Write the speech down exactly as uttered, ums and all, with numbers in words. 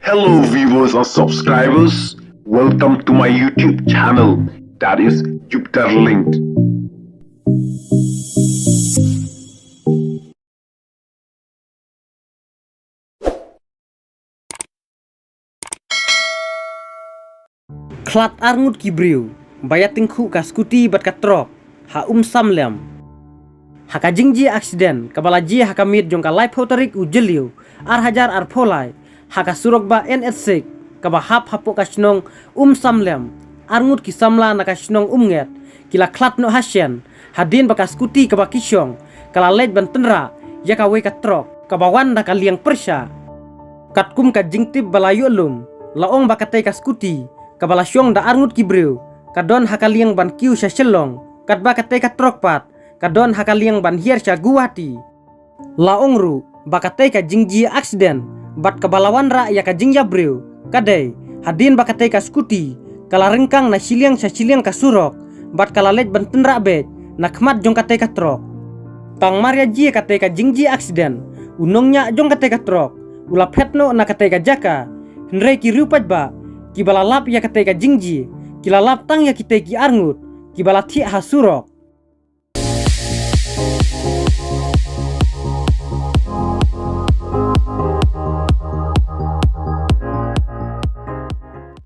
Hello, viewers and subscribers. Welcome to my YouTube channel, that is Jupiter Linked. Khlad arngut ki briew ba ïatyngkhuh ka skuti bad ka trok ha Umsamlem. Ha ka jingjia aksiden kaba la jia ha ka miet jong ka laiphew tarik u Jylliew ar hajar arphew lai, ha ka surok ba N H six kaba hap hapoh ka shnong Umsamlem, arngut ki samla na ka shnong Umnget ki la khlad noh ha shen, hadien ba ka skuti kaba ki shong ka la leit ban tynrah ïa kawei ka trok kaba wan da ka liang pyrshah. Katkum ka jingtip ba la ïoh lum, la ong ba katei ka skuti kaba la shong da arngut ki briew ka don ha ka liang ban kiew sha Shillong, katba katei ka trok pat ka don ha ka liang ban hiar sha Guwahati. La ong ruh ba katei ka jingjia aksiden bad kaba la wanrah ïa ka jingïabriew ka dei hadien ba katei ka skuti ka la ryngkang na shiliang sha shiliang ka surok bad ka la leit ban tynrah beit na khmat jong katei ka trok. Tang mar ïa jia katei ka jingjia aksiden, u nongñiah jong katei ka trok u la phet noh na katei ka jaka, hynrei ki riew paidbah kiba la lap ïa katei ka jingjia ki la lap tang ïa kitei ki arngut kiba la thiah ha surok.